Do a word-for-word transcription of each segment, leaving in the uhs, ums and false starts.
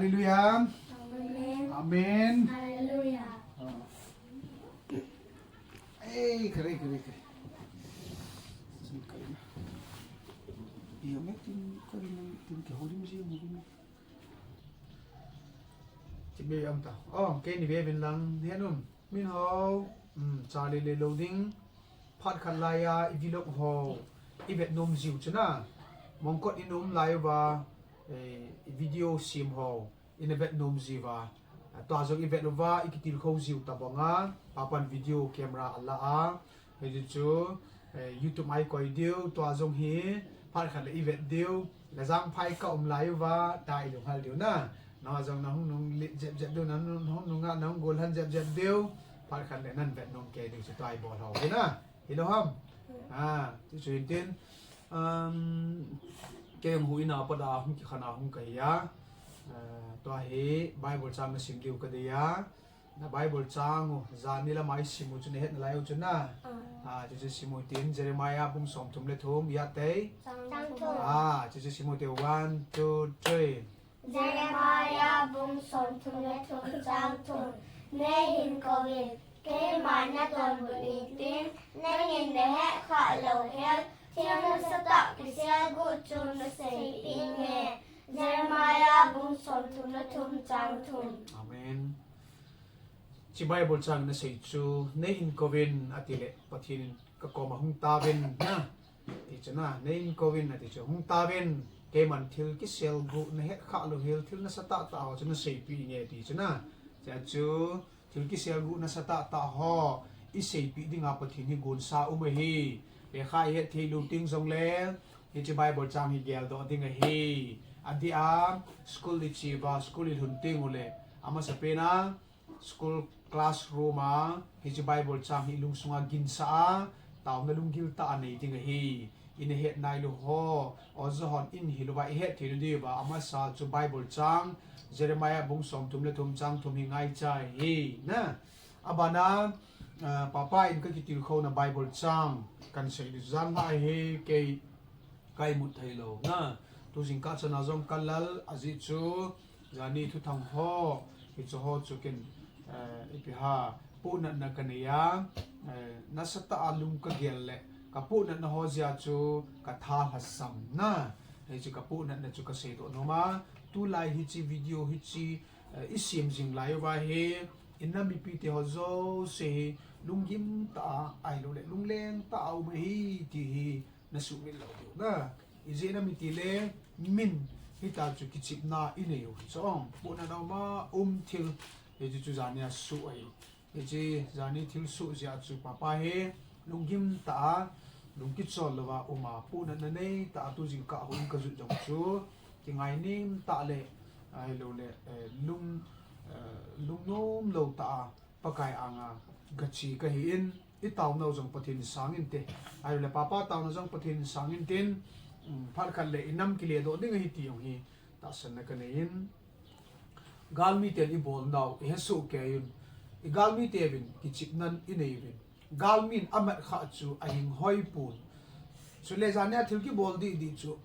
Hallelujah. Amen. Amen. Hallelujah. Ei, kare, kare, kare. Sin kare na. Iya, me tin kare na, tin ke holim ji mo mo. Ti be am ta. Oh, ke ni be bin lang, he num. Min ho, um, Charlie le lo ding. Phat khat lai a, i vlog ho. I vet nom jiu chu na. Mongkot i nom lai uva, eh, i video sim ho. I na vet nom jiu va. Tua jong i vet uva, i kitilkhou jiu tabang a, Papan video camera a la a. Hei chu chu, eh, YouTube a i koi diu, tua jong hi, phat khat le i vet diu, la jang phai ka um lai uva, ta i lunghal diu na. Na jong na hung nung lit jep jep diu, na hung nung a, na hung gol han jep jep diu, phat khat le nan vet nom ke diu, chu tua i bol ho hi na. Hi lo ham. Ah, chu chu hin tin. Um, kei hung hu ina pa da hung ki khana hung ka hi a. Ah, tua hi Bible chang na sim diu ka dei a. Na Bible chang u, jani lama i sim u chu na het na lai u chu na. Ah, chu chu sim u tin Jeremiah bung som thum le thum, ya tei. Chang thum. Ah, chu chu sim u te one, two, three. Jeremiah bung som thum le thum chang thum. Nei hin kou in, keima na donbut in tin, nangin na het khah lou hel, thil nasatah kiselguh chu na seipeh inge. Jeremiah bung som thum le thum chang thum. Amen. Chi Bible chang na sei chu, nei hin kou in ati le, Pathen in ka koma hung tauvin na. Ti chu na, nei hin kou in ati chu, hung tauvin, keiman thil kiselguh na het khah lou hel, thil nasatah tah ho chu na seipeh inge ti chu na. Chia chu, thil kiselguh nasatah tah ho, i seipeh dinga Pathen hi gonsa um ahi. Lekha i het thei lou ting jong le, hichi Bible chang hi geldoh ding ahi. Adeh a, school i che uva, school i lhun teng u le, amasapen a, school classroom a, hichi Bible chang hi i lungsunga ginsah a, taona lunggil tah a nei ding ahi. I na het nai lou ho, oja hon in hilou va i het thei lou diu va, amasa chu Bible chang, Jeremiah bung som thum le thum chang thum hi ngaicha hi na. Abana, ah, Papa in ka kitilkhou na Bible chang, kan sei di jang ha hi kei ka imut thei lou na. Tu jingkah chana jong ka lal, ajeh chu, jani thuthang ho, hichu ho chu ken, eh, ipi ham, pohnatna ka nei a, eh, nasatah a lung ka gel le, ka pohnatna ho jeh a chu ka tha lhasam na. Hichu ka pohnatna chu ka seidoh nom a, tulai hichi video hichi, eh, i sim jing lai uva hi, i nam mipi te ho jouse hi, lunggim tah a, ahilou le, lungleng tah a um ahi ti hi, na sumil lou diu na. Ijeh inem itile, min, hitia chu kichepna i nei u hi chu. Pohnatna um a um thil, hichu chu jani a soh ahi. Hichi jani thil soh jeh a chu Papa hi, lunggim tah a, lungkichol louva um a, pohnatna nei tah a tu jingkah houin ka jot jong chu, kingainem tah le, ahilou le, eh, lung, eh, lungnom lou tah a, Pakai anga ka che ka hi in, i taonau jong Pathen in sang inte. Ahilou le Papa taona jong Pathen in sang intin, um, phat khat le i nam kiledoh ding ahi ti jong hi tahsanna ka nei in. Galmi ten i bolnau i hesoh kei un. I galmi teuvin kichepnan i nei uvin. Galmin amat khah chu ahinghoi pon. Chule jania thil kibol dih dih chu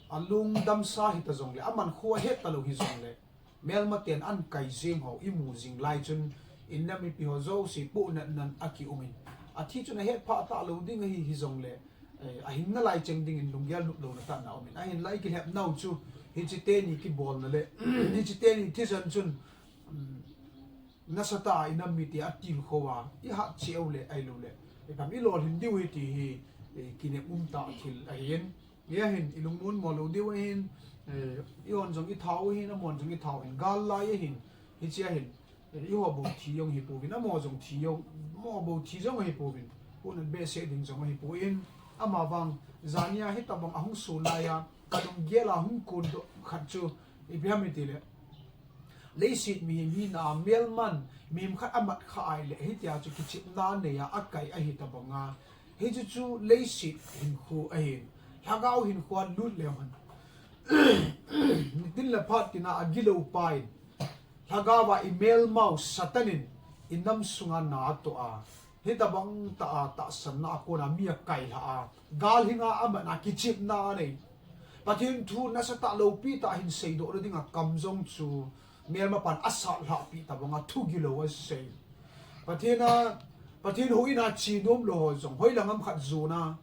alung damsa hita jongle, aman kho ahet talou hi jongle, melma ten ahin kai jing ho i mu jing lai chun, i nam mipi ho jouse pohnatnan akium in. Athi chun ahet phah talou ding ahi, hi jongle, eh, ahing nalai cheng dingin lunggel nop louna tah in aum in. Ahinlah i kilhepnau chu, hichi teni kibolna le, hichi teni thisan chun, um, nasatah a i nam mite atilkhou a, i hatcheh u le, ahilou le, i kam i lolhin diu ahi ti hi, eh, kinem um tah thil ahin. Hia hin, i lungmon mo lou diu ahin, eh, i hon jong i thau ahin, amahon jong i thau ahin, gal lai ahin, hichea hin, eh, eiho bou thi jong hipouvin, amaho jong thi jong, amaho bou thi jong ahipouvin, pohnat behseh ding jong ahipoi, amavang, jania hitabang ahung soh lai a, ka lunggel a hung kondoh khat chu, ipi ham itile, leiset mihem hina a melman, mihem khat amat khah ahile, hitia chu kichepna anei a, akai ahi tabanga, hichu chu leiset hinkho ahin, lhagao hinkho a lut leu hen. Nitin le phat tina agilou pa in, lhagao a i melmau Satan in i nam sunga na atoh a, hitabang tah a tahsanna a kona mi akailhah a, gal hinga amatna kichepna anei. Pathen thu nasatah loupi tah hin seidoh na dinga kam jong chu melmapan asat lhahpi tabanga thu gilou asei. Pathen a, Pathen houin a che nom lou ho jong hoilang ham khat jona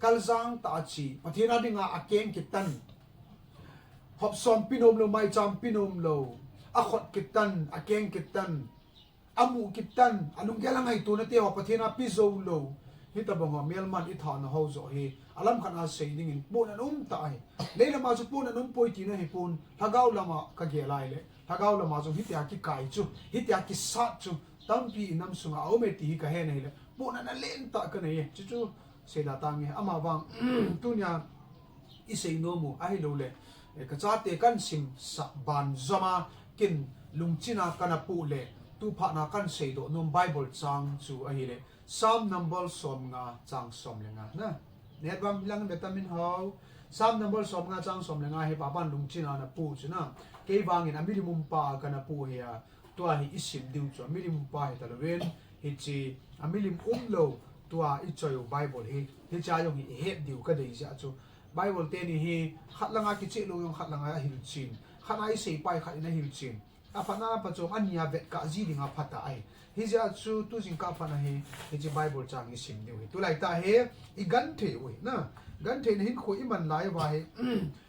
kaljang tah a che, Pathen a dinga akeng kitan, hopsom pi nom lou, maicham pi nom lou, akhut kitan, akeng kitan, amu kitan, alunggel a ngaitona te ho Pathen a pe jou lou. Hitabang ho melman itha na ho joh hi alam khat a sei dingin pohnat um tah ahi. Leilam a chu pohnat um poi tina hipon, lhagao lam a kagel a ahile, lhagao lam a jong hitia kikai chu, hitia kisat chu tampi inam sunga aum e ti hi kahe na hile, pohnatna lentah kanei e. Chuchu seida tange, amavang tunia isei nom u ahilouleh, eh, kachate kahin simsah ban joma ken lungchin a kana poh le, tuphat na kahin seidoh nom Bible chang chu ahile, Psalm number somnga chang somlenga na. Nahet uvam, lang vitamin ho. Psalm number somnga chang somlenga hi papan lungchin a ana poh chu na. Kei vangin amilim umpa a kana poh hi a, tua hi isim diu chu amilim umpa hitalouvin, hiche amilim umlou tua ichoi u Bible hi, hichea jong hi ihet diu kadei jeh chu. Bible teni hi khat langa kicheh lou jong khat langa ahilchen, khat a isei pai khat in ahilchen. Aphatna pachom ania vetkah ji dinga phatah ahi. Hijeh chu tujingkah phatna hi, hiche Bible chang isim diu hi, tulaitah hi igenthei u hi na. Gentheina hinkho iman lai uva hi,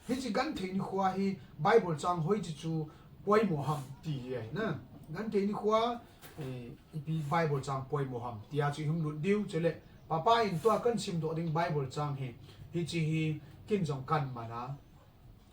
hiche genthei nikho hi Bible chang hoiche chu poimo ham ti hi ahi na. Genthei nikho, eh, ipi Bible chang poimo ham tia chu ihung lut diu chule, papan tua kahin simdoh ding Bible chang hi, hiche hi ken jong kahin man a,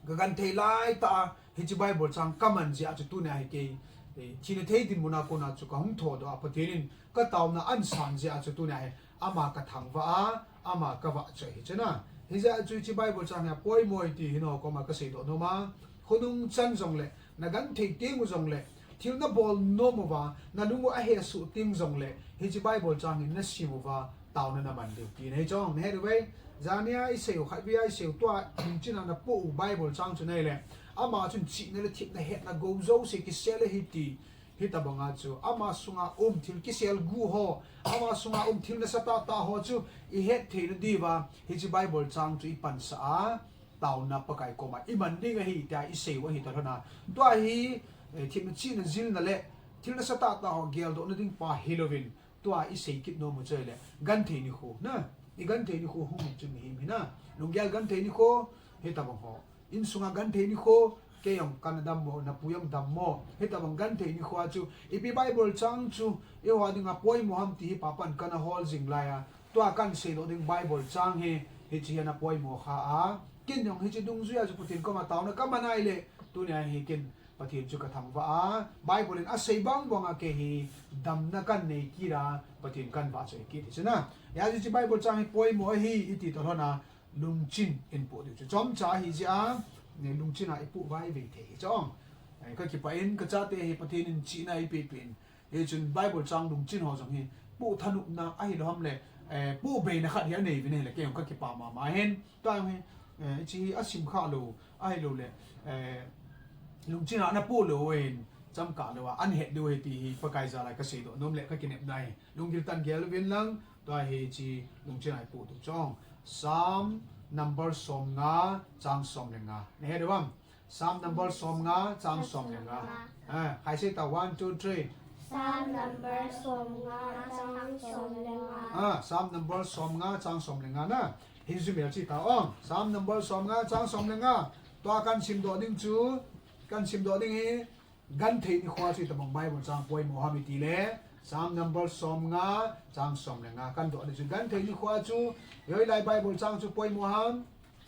kagenthei laitah a hiche Bible chang kaman jeh chu tunia hi kei, eh, thina thei dinmun a kona chu kahung thodoh a, Pathen in kataona ahin san jeh chu tunia hi ama kathangvah a, ama kavahchoi hi chu na. Hijeh chu hiche Bible chang hi apoimo e ti hi nangho koma kaseidoh nom a, khonung chan jongle, nagenthei teng u jongle, thil nabol nom uva nalung u ahesoh teng jongle, hiche Bible chang hi nasim uva taona naman diu ti nahi chu nahet uve. Jania isei u, khatvei a isei u, tua lungchin a napoh u Bible chang chu nahile, ama chun chihna le thepna hetna gou jouse kisel ahi ti, hitabanga chu ama sunga um thil kisel gu ho, ama sunga um thil nasatah tah ho chu ihet theina diuva hiche Bible chang chu ipansah a, taona Pakai koma iman ding ahi tia isei u ahi talhona. Tua hi, eh, thepna chihna jilna le thil nasatah tah ho geldohna ding pa hilouvin, tua isei kit nom u chu ahile, genthei nikho na. Igenthei nikho hung chu mihem hi na, lunggel genthei nikho, hitabang ho. Insunga genthei nikho, kei jong kana dammo, napu jong dammo, hitabang genthei nikho a chu ipi Bible chang chu eiho dinga poimo ham ti hi papan kana hol jing laiya, tua kahin seidoh ding Bible chang hi, hiche hi ana poimo kha a, ken jong hiche dungjuia chu Pathen koma taona kaman ahile, tunia hi ken Pathen chu kathangvah a, Bible in asei bangbanga kei hi damna kahin nei kit a, Pathen kahin vahchoi kit hi chu na. Hijeh chun hiche Bible chang hi poimo ahi iti talhona, lungchin in poh diu chu chomcha ahijeh a, lungchin a ipoh vaivei thei hi chu. Eh, kakipah in kachate hi Pathen in chihna eipeh peh in, hichun Bible chang lungchin ho jong hi poh thanopna ahilou ham le, eh, poh beina khat hi anei uvin ahile, kei jong kakipah mama in. Tua jong hi, eh, hiche hi asim khalou ahilouleh, eh, lungchin a ana poh lou in, chomkhat lou a ana het diu ahi ti hi Pakai jal'a kaseidoh nom le kakinepna ahi. Lunggil tah in gel uvin lang, tua hiche lungchin a ipoh diu chu. Psalm number somnga chang somlenga. Nahet uvam? Psalm number somnga chang somlenga. Ah, hai sei ta, one, two, three. Psalm number somnga chang somlenga. Ah, Psalm number somnga chang somlenga na. Hiche melchih tao. Psalm number somnga chang somlenga. Tua kahin simdoh ding chu, kahin simdoh ding hi, genthei nikho chu itobang Bible chang poimo ham itile, Psalm number somnga chang somlenga kahin doh ding chu. Genthei nikho chu hoilai Bible chang chu poimo ham?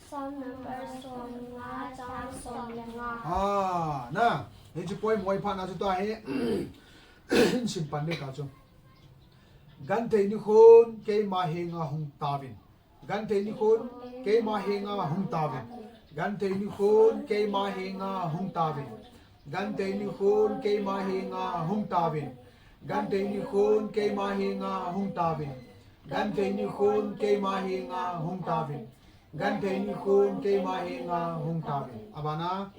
Psalm number somnga chang somlenga. Ah, na, hichu poimo ahiphat na chu tua hi, hin sim pan ding ta chu. Genthei nikhon keima henga hung tauvin. Genthei nikhon keima henga hung tauvin. Genthei nikhon keima henga hung tauvin. Genthei nikhon keima henga hung tauvin. Genthei nikhon keima henga hung tauvin. Genthei nikhon keima henga hung tauvin. Genthei nikhon keima henga hung tauvin. Abana,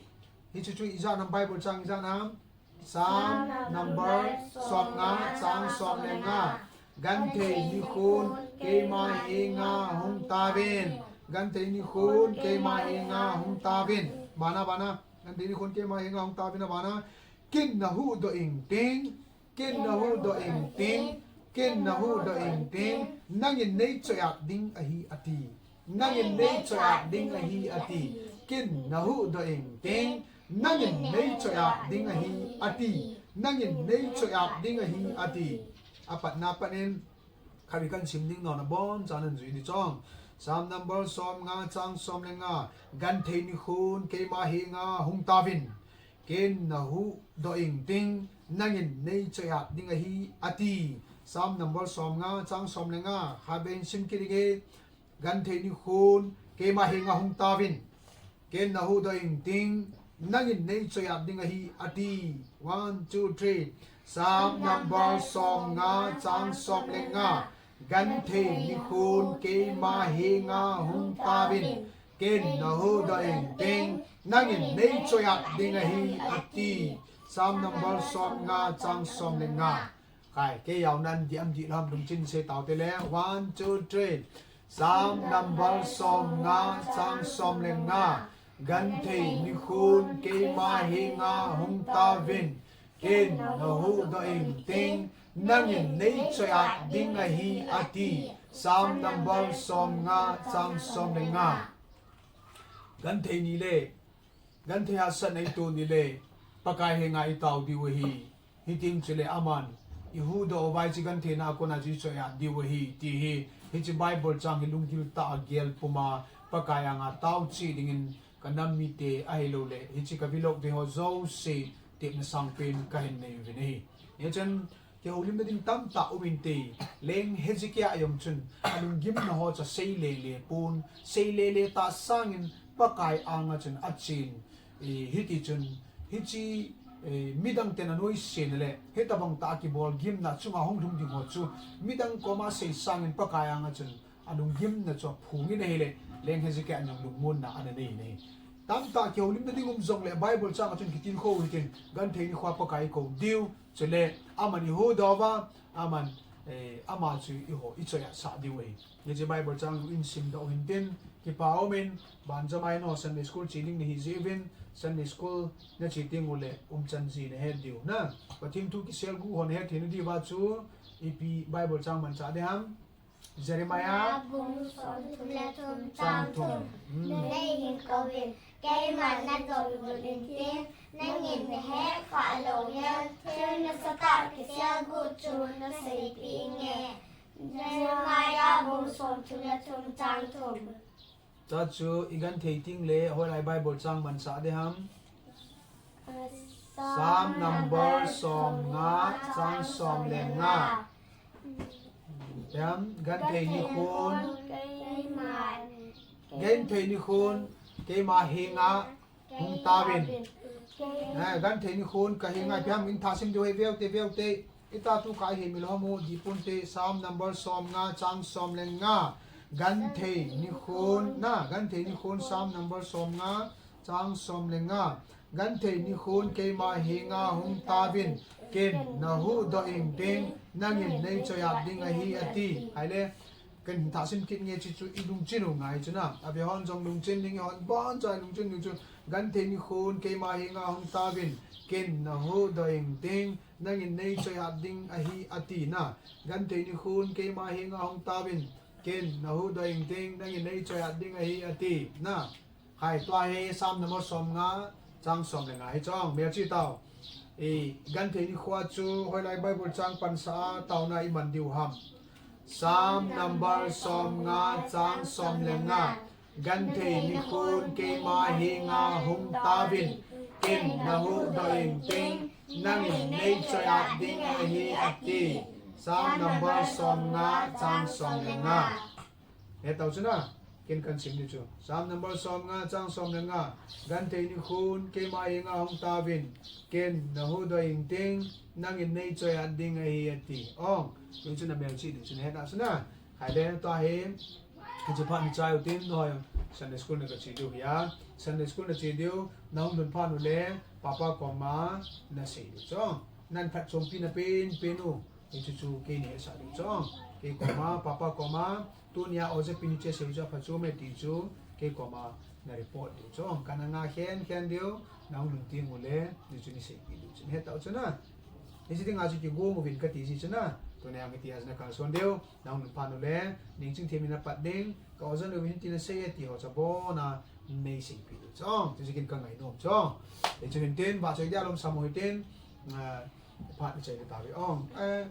hichu chu ijat ham, Bible chang ijat ham? Psalm number somnga chang somlenga. Genthei nikhon keima henga hung tauvin. Genthei nikhon keima henga hung tauvin. Bana, bana. Genthei nikhon keima henga hung tauvin, abana. Ken nahuhdoh ing ting. Ken nahuhdoh ing ting. Ken nahuhdoh ing ting. Nangin neichoiat ding ahi ati. Nangin neichoiat ding ahi ati. Ken nahuhdoh ing ting. Nangin neichoiat ding ahi ati. Nangin neichoiat ding ahi ati. Apatna panin. Khatvei kahin sim ding nona boncha nanjui ding chong. Psalm number somnga chang somlenga. Genthei nikhon keima henga hung tauvin. Ken nahuhdoh ing ting, nangin neichoiat ding ahi ati. Psalm number somnga chang somlenga. Khatvei hin sim kit inge. Genthei nikhon keima henga hung tauvin. Ken nahuhdoh ing ting, nangin neichoiat ding ahi ati. One, two, three. Psalm number somnga chang somlenga. Genthei nikhon keima henga hung tauvin. Ken nahuhdoh ing ting, nangin neichoiat ding ahi ati. Psalm number somnga chang somlenga. Khai, kei jaona nadih am dihlou ham lungchin sei taute le. One, two, three. Psalm number somnga chang somlenga. Genthei nikhon keima henga hung tauvin. Ken nahuhdoh ing ting, nangin neichoiat ding ahi ati. Psalm number somnga chang somlenga. Genthei ni le, genthei hahsatna ito ni le, Pakai henga itao diu ahi. Hitin chule aman, ihuhdoh uva hiche gentheina a kona chu ichoiat diu ahi, ti hi, hiche Bible chang hi lunggil tah a gel puma, Pakai anga taochi dingin kanam mite ahilouleh, hiche ka vlog ve ho jouse, tepna sangpen kahin nei uvin ahi. Hichun, kihoulimna ding tamtah um inte, Leng Hezekiah jong chun, alunggimna ho chu asei lele pon, sei lele tah sangin, Pakai anga chun achen, eh, hiti chun, hiche, eh, midang ten anoise na le, hitobang tah a kibol gimna chunga hung lhung ding ho chu, midang koma sei sangin Pakai anga chun, alunggimna chu aphongin ahile, Leng Hezekiah in jong lungmonna ana nei in ahi. Tamtah kihoulimna ding um jongle, Bible chang a chun kitilkhou hitin, genthei nikho a Pakai ikou diu, chule, aman ihuhdoh uva, aman, eh, ama chu eiho, ichoiat sah diu ahi. Hiche Bible chang chu ihin simdoh u hintin, kipa umin, banjama in ho Sunday school che ding nahi jeh uvin, Sunday school nache teng ule umchan ji nahet diu na. Pathen thu kiselguh ho nahet theina diuva chu, ipi Bible chang manchah ding ham. Jeremiah bung somthum le thum chang thum. Hmm. Neihin kouvin, keiman nadonbut intin, nangin nahet khah lou hen, thil nasatah kiselguh chu naseipeh inge. Jeremiah bung somthum le thum chang thum. Chuchu igenthei tengle, hoilai Bible chang manchah ding ham. Psalm number somnga, chang som le nga. Ipi ham, genthei nikhon, genthei nikhon, keima henga hung tauvin. Eh, genthei nikhon kahenga, ipi ham, in thah sim diu ahi, veute, veute. Ita tu ka hi mil homu, dipun te, Psalm number somnga, chang som le nga. Genthei nikhon, na, genthei nikhon, Psalm number somnga, chang som le nga. Genthei nikhon keima henga hung tauvin, ken nahuhdoh ing ting, nangin neichoiat ding ahi ati. Ahile, kahin thah sim kit nge, chuchu ilungchin u ngai chu na. Ave hon jong lungchin ding, ihon boncha ilungchin ding chu. Genthei nikhon keima henga hung tauvin, ken nahuhdoh ing ting, nangin neichoiat ding ahi ati na. Genthei nikhon keima henga hung tauvin, ken nahuhdoh ing ting, nangin neichoiat ding ahi ati na. Hai, tua hi Psalm number somnga, chang som le nga hi chong, melchih tao. I, genthei nikho a chu, hoilai Bible chang pansah a, taona iman diu ham. Psalm number somnga, chang som le nga. Genthei nikhon keima henga hung tauvin, ken nahuhdoh ing ting, nangin neichoiat ding ahi ati. Psalm number somnga, chang som le nga. Hetao chu na, ken kahin sim ding chu. Psalm number somnga, chang som le nga. Genthei nikhon keima henga hung tauvin, ken nahuhdoh ing ting, nangin neichoiat ding ahi ati. Ong, hichu namelchih ding chu na, hetao chu na. Ahile, tua hi, hiche phat nachai utin, nahoi, Sunday school nagache diu hi a. Sunday school nache diu, nahung lhun phat ule, Papa koma nasei diu chu. Nan phatchompi na penpen u. Hichu chu kei nei sa diu chu. Kei koma, papa koma, tunia oja pinu che seu chu apha chu me ti chu, kei koma na report diu chu. Kana nga khen khen diu, nang lun ti ngule, ni chu ni sei pi diu chu. Ni he tau chu na. Ni si ti nga chu ki go mo vin ka ti si chu na. Tunia ngi ti as na kang son diu, nang lun pha nu le, ning ching themi na pat ding, ka oja nu vin ti na sei e ti ho cha bo na, nei sei pi diu chu. Chu si kin ka ngai nom chu. Ni chu hin tin, ba choi dia lom sa mo hin tin, ah, Phat ni chai ta ve ong. Eh,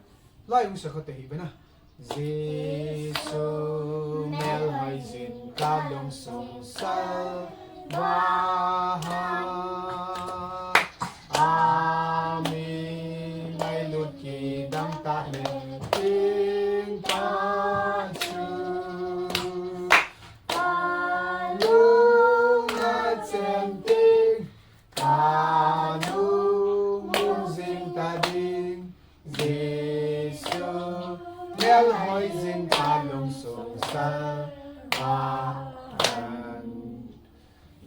lai ung sa kha te hi bena. Jesu mel hai jin ka long sung sal va ha. Ami mai lut ki dang ta len ting ta chu. Ta lung a chen ting. Ka lung lung jing ta ding, Jesu, mel hoi jing ka lung sung sa, amen.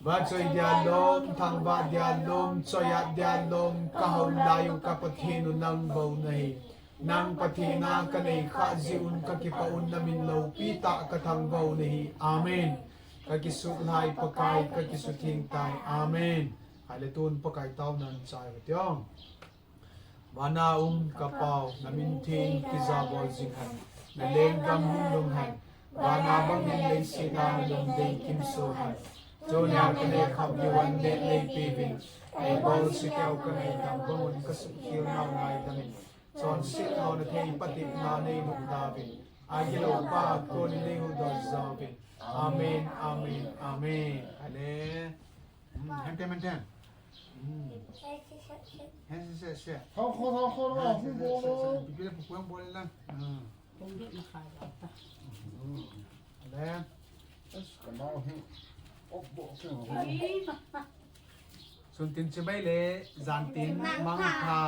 Va choi dia lom, thang va dia lom, choi at dia lom, ka hau lai u ka Pathen u nang bou na hi. Nang Pathen a ka nei kha jeh un ka kipah un na min loupi tah ka thangvah u na hi. Amen. Ka kisutlhai Pakai, ka kisutheng tai. Amen. Hale tun Pakai taona in chai u hite. Vana um ka Pa u, na min theng kijabol jing hen. Na lenggam hung lhung hen. Vana bang in leiset a na lungdei kimsol hen. Tunia ka neh kham diu an neh lei peuvin. Ka eibolse teu ka ngaidam bang un ka sukkhel nau ngaidam in. Chonset lona thei patepna nei lhung tauvin. Agilou pa a kon in nei huhdoh jauvin. Amen, amen, amen. Ale. Hmm, hem tem, hem tem. Hmm. Hen se, se, se. Hau kho, hau kho, hau kho. Pipi le pupu yang bol lang. Hmm. Hmm. Ale. Ka nau hi. Ok, bo, ok. Sun tin chibai le, jan tin mangpha.